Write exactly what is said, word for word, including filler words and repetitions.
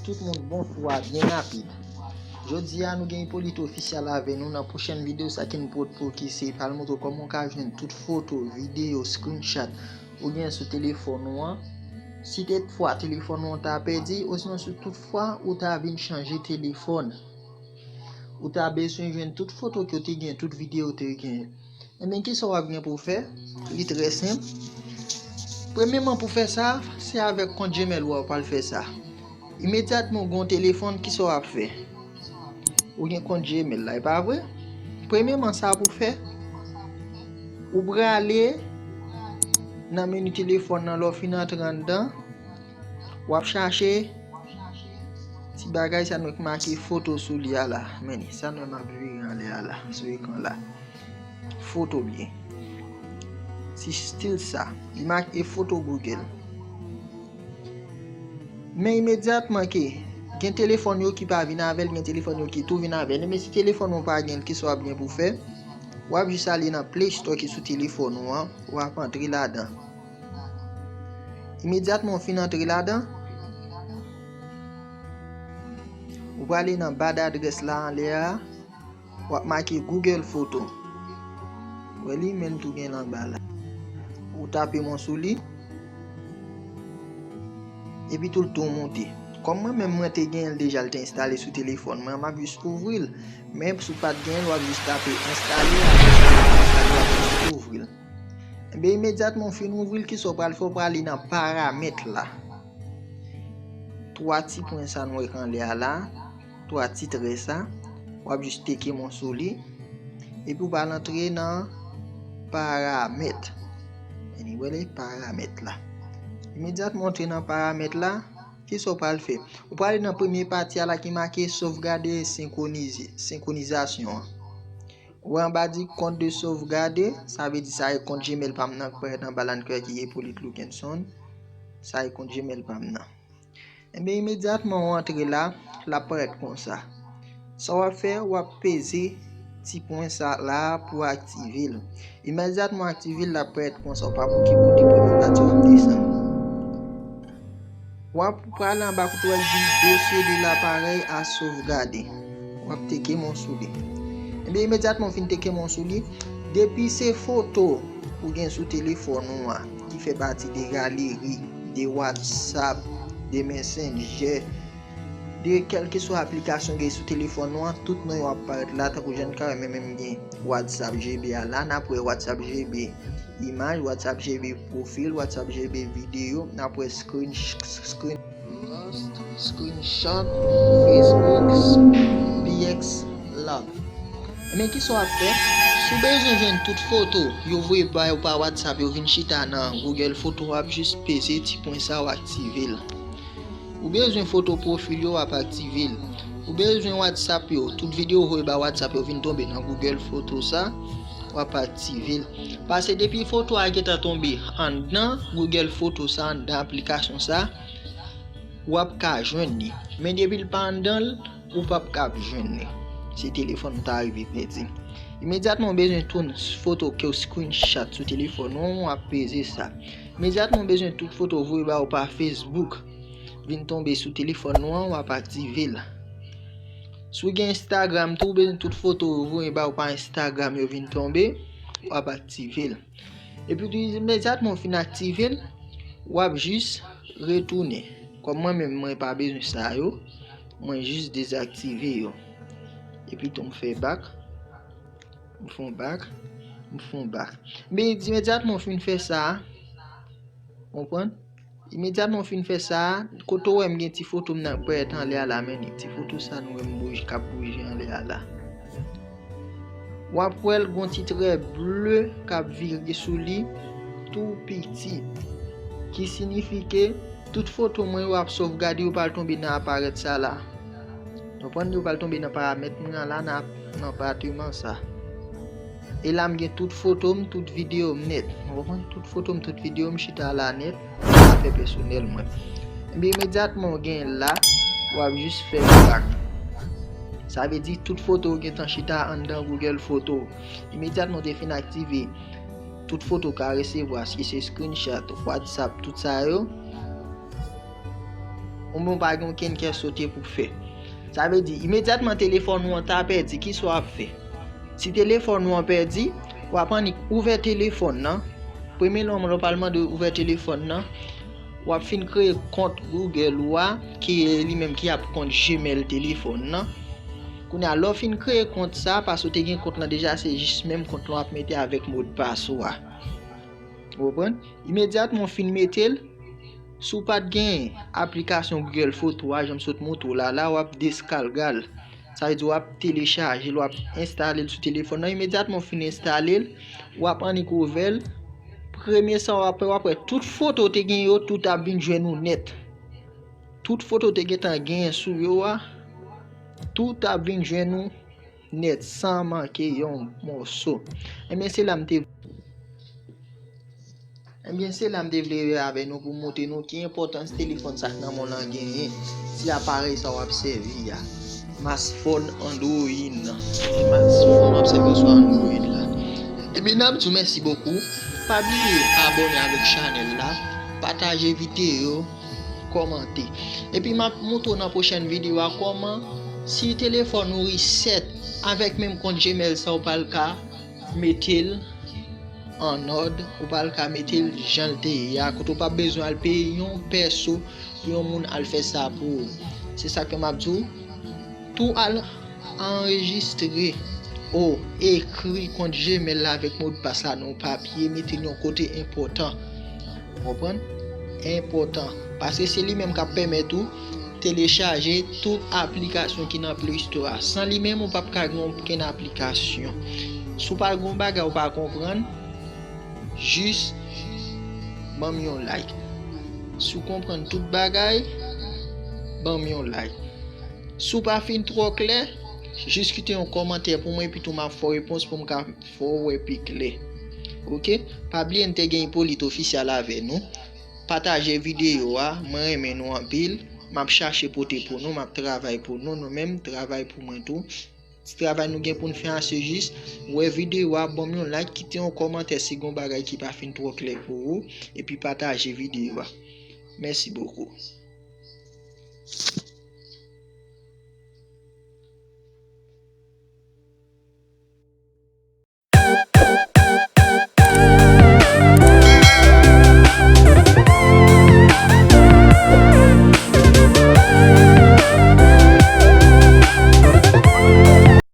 Tout moun bonswa, byen rapid. Jodi a nou gen Hippolyte Official avè nou nan pwochèn videyo sa ki n pot pou ki se pral montre w kòman w ka jwenn tout foto, videyo, screenshot ou gen sou telefòn ou an. Si toutfwa telefòn ou an ta pèdi, osinon si toutfwa ou ta vin chanje telefòn, ou ta bezwen jwenn tout foto ke w te gen, tout videyo w te gen. Ebyen, kisa w ap gen pou w fè? Li trè senp. Premyeman, pou fè sa, se avèk kont Gmail ou a w pral fè sa. Imedyatman w gen yon telefòn, kisa w ap fè? Ou gen kont Gmail la, e pa vre? Premyeman, sa pou w fè, ou prale nan meni telefòn nan, lè w fin antre anndan, w ap chache ti bagay sa nou wè k make foto sou li a la. Men sa nou wè m ap vire anlè a la, sou ekran la. Foto byen. Se stil sa. Li make foto Google. Men imedyatman ke gen telefòn yo ki pa vin avè l, gen telefòn yo ki tou vin avè l. Men si telefòn ou pa gen l, kisa w ap gen pou fè? W ap jis ale nan Play Store ki sou telefòn ou an, w ap antre ladan. Imedyatman w fin antre ladan, ou prale nan ba d adrès la anlè a, w ap make Google Photo. Wè li menm tou gen l anba la. Ou tape men w sou li. Epi tou l tou monte. Kòm mwen menm mwen te gen l deja, l te enstale sou telefòn mwen, m ap jis ouvri l. Men si w pa t gen l, w ap jis tape enstale, apre sa w ap jis ouvri l. Ebyen, imedyatman w fin ouvri l, kisa w pral fè? W pral ale nan paramèt la. Twa ti pwen sa nou wè k anlè a la, twa ti trè sa, w ap jis teke men w sou li, epi w pral antre nan paramèt. Anyway, paramèt la. Imedyatman w antre nan paramèt la, kisa w pral fè? Ou pral ale nan premye pati a la ki make sovgade senkwonize, senkronizasyon an. Ou wè anba di compte de sauvegarde, sa vle di sa e kont Gmail pa m nan k parèt anba la n k wè ki Hippolyte Lukenson. Sa e kont Gmail pa m nan. Ebyen, imedyatman w antre la, l ap parèt konsa. Sa w ap fè, w ap peze ti pwen sa la pou aktive l. Imedyatman w aktive l, l ap parèt konsa. W pa pou ki pou li premye pati w ap desann. W ap prale anba kote w wè l di dossier de l'appareil à sauvegarder. W ap teke men w sou li. Ebyen, imedyatman w fin teke men w sou li, depi se foto ou gen sou telefòn ou a ki fè pati de galeri, de WhatsApp, de Messenger, de kèlkeswa aplikasyon gen sou telefòn ou an, tout non yo ap parèt la, tankou jan n ka wè, men menm gen WhatsApp G B a la, n ap wè WhatsApp G B imaj, WhatsApp G B pwofil, WhatsApp G B videyo, n ap wè screen, screen, screenshot, Facebook, B X, love. Men kisa w ap fè? Si w bezwen jwenn tout foto yo voye ba ou pa WhatsApp, yo vin chita nan Google Photo, w ap jis peze ti pwen sa, w aktive l. Ou bezwen foto pwofil yo, w ap aktive l. Ou bezwen WhatsApp yo, tout videyo ou voye ba WhatsApp yo vin tonbe nan Google Photo sa, w ap aktive l. Paske depi foto a gentan tonbe anndan Google Photo sa, anndan aplikasyon sa, w ap ka jwenn li. Men depi l pa anndan l, ou p ap ka jwenn li. Si telefòn ou ta rive pèdi. Imedyatman ou bezwen tout foto ke w screenshot sou telefòn ou, w ap peze sa. Imedyatman ou bezwen tout foto voye ba ou pa Facebook vin tonbe sou telefòn ou an, w ap aktive l. Si w gen Instagram tou, ou bezwen tout foto voye ba ou pa Instagram yo vin tonbe, w ap aktive l. Epi tou, imedyatman w fin aktive l, w ap jis retounen. Kòm mwen menm, mwen pa bezwen sa yo, mwen jis dezaktive yo. Epi tou, m fè back, m fè yon back, m fè yon back. Men imedyatman w fin fè sa, konprann? Imedyatman w fin fè sa, kote w wè m gen ti foto m nan parèt anlè a la, men li, ti foto sa nou wè m bouje, k ap bouje anlè a la. W ap wè l gon ti trè ble k ap vire sou li tou piti, ki siyifi ke tout foto mwen yo ap sovgade, yo pral tonbe nan aparèt sa la. Konprann? Yo pral tonbe nan paramèt mwen an la, nan, nan apatman sa. E la m gen tout foto m, tout videyo m nèt. Ou konprann? Tout foto m, tout videyo m chita la nèt, afè pèsonèl mwen. Ebyen, imedyatman w gen la, w ap jis fè back. Sa vle di tout foto w gentan chita anndan Google Photo. Imedyatman w te fin aktive tout foto w ka resevwa, si se screenshot, WhatsApp, tout sa yo, Ou menm ou pa gen okenn kè sote pou fè. Sa vle di, imedyatman telefòn ou an ta pèdi, kisa w ap fè? Si telefòn ou an pèdi, w ap annik ouvè telefòn nan. Premye nòmal, w pral mande ouvè telefòn nan. W ap fin kreye kont Google ou a, ki li menm ki ap kont Gmail telefòn nan. Kounye a, lè w fin kreye kont sa, paske w te gen kont lan deja, se jis menm kont lan w ap mete avèk modpas ou a. Ou konprann? Imedyatman w fin mete l, si w pa t gen aplikasyon Google Photo a, jan m sot montre w la, la w ap deskalga l. Sa vle di w ap telechaje l, w ap enstale l sou telefòn nan. Imedyatman w fin enstale l, w ap annik ouvè l. Premye sa w ap wè, w ap wè tout foto w te gen yo, tout ap vin jwenn ou nèt. Tout foto w te gentan genyen sou yo a, tout ap vin jwenn ou nèt, san manke yon mòso. Ebyen, se la m te Ebyen, se la m te vle rive avè nou pou montre nou ki enpòtans telefòn sa k nan men w lan genyen, ti aparèy sa w ap sèvi a. Smartphone Android nan. Smartphone w ap sèvi oswa Android la. Ebyen, n ap di w mèsi bokou. Pa bliye abòne avèk chanèl la, pataje videyo, kòmante. Epi m ap montre w nan pwochèn videyo a kòman, si telefòn ou reset avèk menm kont Gmail sa, ou pral ka mete l an òd, ou pral ka mete l jan l te ye a, kote w p ap bezwen al peye yon pèso pou yon moun al fè sa pou ou. Se sa k fè m ap di w, tou al anrejistre, o, ekri kont Gmail la avèk modpas la nan yon papye, mete l yon kote enpòtan. Ou konprann? Enpòtan. Paske se li menm k ap pèmèt ou telechaje tout aplikasyon ki nan Play Store a. San li menm, ou p ap ka gen okenn aplikasyon. Si w pa gen yon bagay ou pa konprann, jis ban m yon like. Si w konprann tout bagay, ban m yon like. Si w pa fin twò klè, jis kite yon kòmantè pou mwen, epi tou m ap fè w repons pou m ka fè w wè pi klè. Oke? Pa bliye n te gen Hyppolite Official avè nou. Pataje videyo a, mwen renmen nou anpil. M ap chache pote pou nou, m ap travay pou nou, nou menm, travay pou mwen tou. Ti travay nou gen pou n fè a, se jis wè videyo a, ban m yon like, kite yon kòmantè si gen yon bagay ki pa fin twò klè pou ou, epi pataje videyo a. Mèsi bokou.